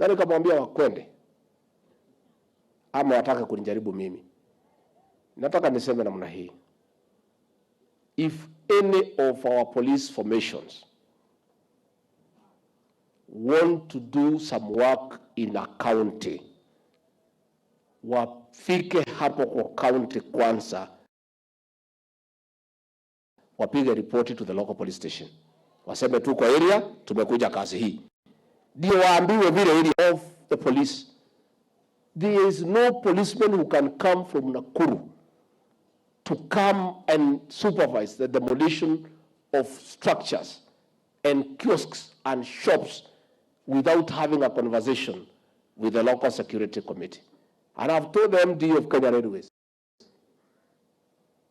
Na nikamwambia wakwende ama wataka kunijaribu mimi. Nataka niseme namna hii, if any of our police formations want to do some work in a county, wafike hapo kwa county kwanza, wapige ripoti to the local police station, waseme tuko area, tumekuja kazi hii, ndio waambiwe vile area of the police. There is no policeman who can come from Nakuru to come and supervise the demolition of structures and kiosks and shops without having a conversation with the local security committee. And I've told the MD of Kenya Railways,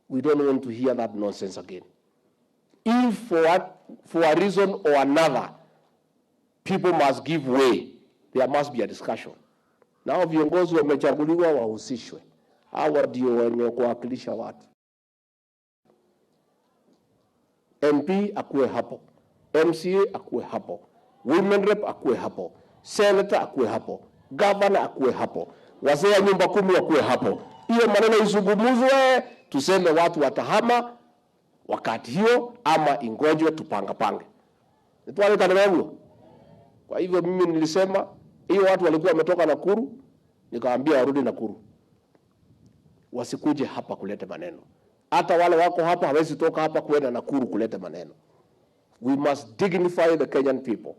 we don't want to hear that nonsense again. If for a reason or another, people must give way, there must be a discussion. Nao viongozi wamechaguliwa wahusishwe, hawa ndio wenye kuwakilisha watu. MP akuwe hapo, MCA akuwe hapo, women rep akuwe hapo, senator akuwe hapo, governor akuwe hapo, wazee wa nyumba kumi wakuwe hapo. Hiyo maneno izungumzwe, tuseme watu watahama wakati hiyo, ama ingojwe tupangapange. Nitwale. Kwa hivyo mimi nilisema hiyo watu walikuwa wametoka Nakuru, nikawaambia warudi Nakuru, wasikuje hapa kuleta maneno. Hata wale wako hapa hawezi toka hapa kuenda Nakuru kuleta maneno. We must dignify the Kenyan people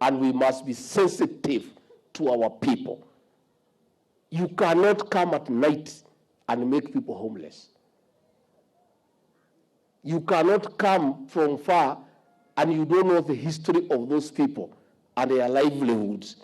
and we must be sensitive to our people. You cannot come at night and make people homeless. You cannot come from far and you don't know the history of those people and their livelihoods.